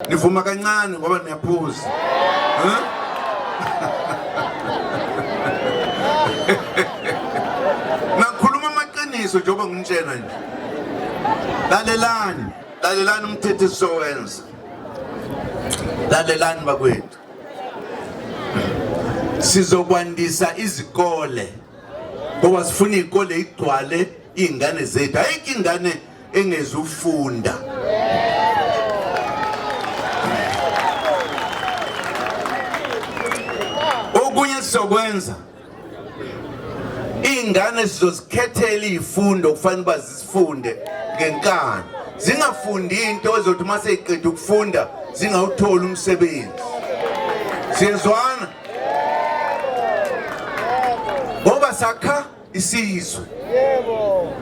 Nivuma kancane ngoba niyaphuza. Huh? Nakhuluma amaqiniso njengoba nginitshena nje. Lalelani, lalelani umthetho esizowenza. Lalelani bakwethu. Sizokwandisa izikole ngoba sifuna izikole igcwale izingane zethu. Ayikho ingane engezufunda. Okunye sizokwenza iy'ngane sizozikhethela iy'fundo kufanele uba zisifunde ngenkani, zingafundi into ezothi uma seyiqeda ukufunda zingawutholi umsebenzi. Siyezwana? Ngoba sakha isizwe. Yebo.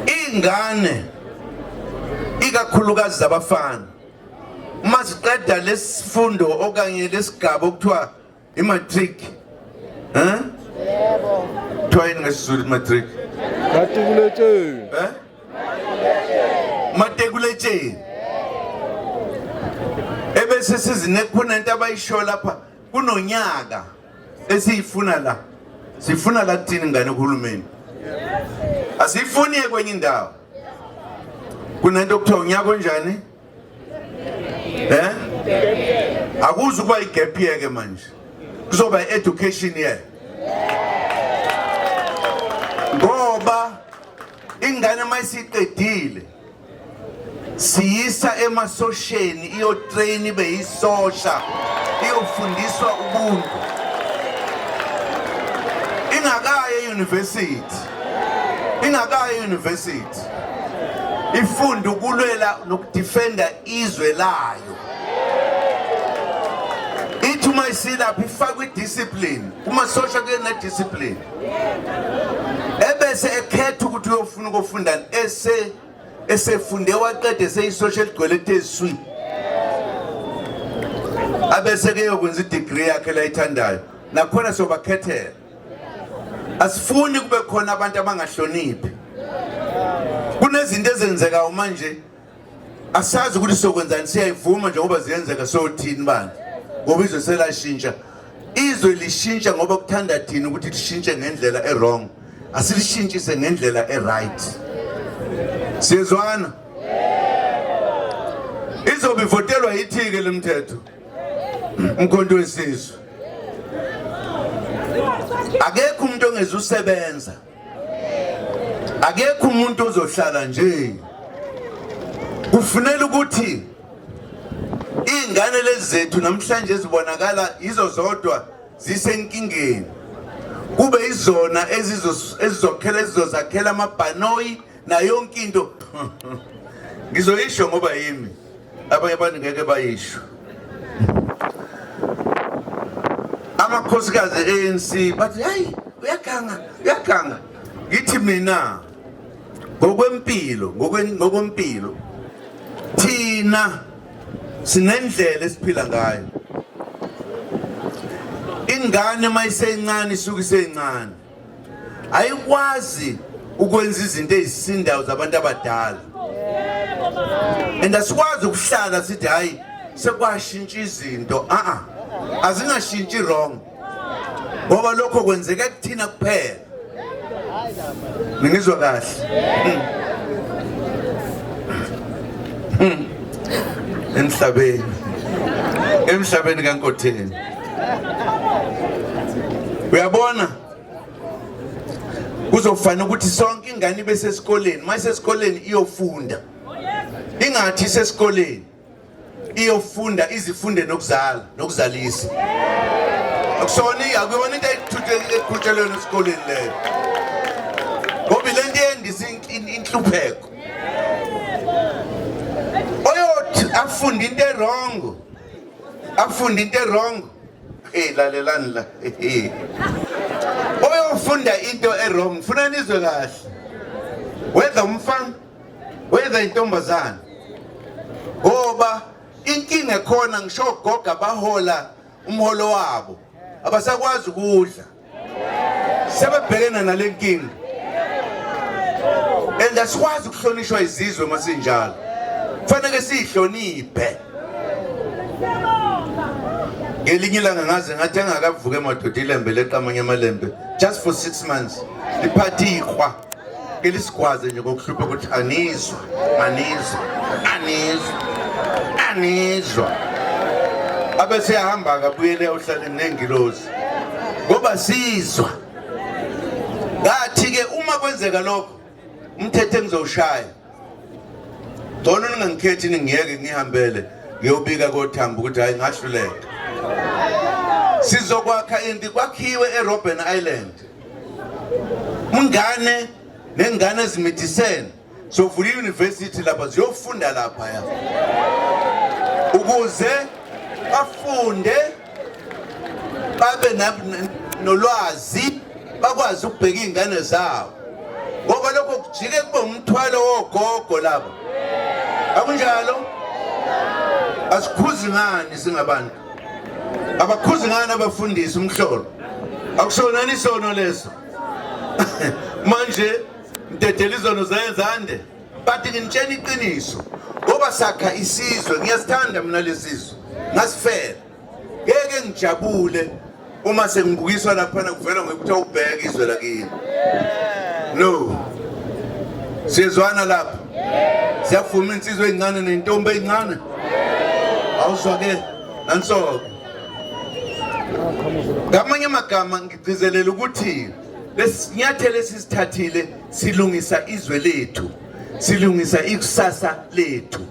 Ingane ikakhulukazi zabafana uma ziqeda lesifundo okanye lesigaba okuthiwa imatric, eh? Yebo. Kuthiwa yini ngesiZulu imatric? Matikuletsheni. Eh? Matekuletsheni. Ebese sizine khona into abayisho lapha kunonyaka esiyifuna la. Sifuna la kuthini ngane kuhulumeni? Asiyifuni kwenye indawo. Kunento okuthiwa unyaka onjani? Eh? Akuzi ukuba i-gap year ke manje. Kuzoba i-education year. Ngoba ingane mayisiqedile siyisa emasosheni iyotrain ibe yisosha iyofundiswa ubuntu ingakayi e-university, ingakayi e-university, ifunda ukulwela nokudefenda izwe layo. Ithi uma isilapha ifakwe idiscipline kumasosha, kuye nediscipline, ebese ekhetha ukuthi uyofuna ukufundani ese esefunde waqeda eseyisosha eligcwele eteswi, abese ke yokwenza idegree yakhe layithandayo. Nakhona sobakhethela, asifuni kube khona abantu abangahloniphi. Kunezinto ezenzekayo manje, asazi ukuthi sokwenzani. Siyayivuma njengoba ziyenzeka, sothini bandla? Ngoba izwe selashintsha. Izwe lishintsha ngoba kuthanda thina ukuthi lishintshe ngendlela e-wrong. Asilishintshise ngendlela e-right. Siyezwana? Izobe ivotelwa yithi-ke le mthetho, Umkhonto Wesizwe. Akekho umuntu ongezusebenza, akekho umuntu ozohlala nje. Kufunela ukuthi iy'ngane lezi zethu namhlanje zibonakala yizo zodwa zisenkingeni kube izona ezizokhela, ezizozakhela amabhanoyi nayo yonke into. Ngizoyisho ngoba yimi, abanye abantu ngeke bayisho. Amakhosikazi e-ANC bathi, "Hayi, uyaganga, uyaganga." Ngithi mina ngokwempilo, ngokwempilo thina sinendlela esiphila ngayo. Ingane mayisencane isuke isencane, ayikwazi ukwenza izinto ezisindayo zabantu abadala, and asikwazi ukuhlala sithi, "Hayi, sekwashintsha izinto." A azingashintshi wrong, ngoba lokho kwenzeka kuthina kuphela. Ningizwa kahle? Emhlabeni, emhlabeni kaNkotheni, uyabona, kuzofanele ukuthi sonke ingane ibe sesikoleni. Uma isesikoleni iyofunda, ingathi isesikoleni iyofunda, izifunde nokuzala nokuzalisa. Akusona, akuyona into eqhutshelweni esikoleni leyo, ngoba le nto yendisa inhlupheko. Oyothi afunde into e-wrong, afunde into e-wrong. Hey, lalelani la. Oyofunda into e-wrong, funa nizwe kahle, whether umfana, whether intombazana, ngoba inkinga ekhona, ngisho ogogo abahola umholo wabo abasakwazi ukudla, sebebhekene nale nkinga, and asikwazi ukuhlonishwa izizwe masinjalo. Kufanele siyihloniphe. Ngelinye ilanga ngaze ngathi angakavuke madoda ilembe leqa amanye amalembe just for 6 months liphathe ikhwa ngelisigwaze nje ngokuhlupha ukuthi anizwa anizwa anizwa anizwa abese ehamba akabuyele ohlaleni nengilozi ngoba sizwa ngathi ke uma kwenzeka lokho umthetho engizowushaya ngcono ningangikhethi ningiyeke ngihambele ngiyobika kothambo ukuthi hayi ngahluleka sizokwakha indi kwakhiwe eRobben Island mngane nengane ezimithisene sovula i-university lapha ziyofunda lapha ya ukuze bafunde babe nolwazi bakwazi ukubheka iy'ngane zabo ngoba lokho kujike kube umthwalo wogogo labo akunjalo asikhuzi ngani singabantu abakhuzi ngani abafundisi umhlolo akusonani isono leso manje mdedela izono zayenzande but nginitshela iqiniso ngoba sakha isizwe ngiyasithanda mina lesizwe ngasifela ngeke ngijabule uma sengibukiswa laphana kuvela ngokuthi awubheke izwe lakini no siyezwana lapha siyavuma insizwa ezincane nentombi ezincane awuzwa ke nanso-ke ngamanye amagama ngigcizelela ukuthi lesinyathelo esisithathile silungisa izwe lethu silungisa ikusasa lethu.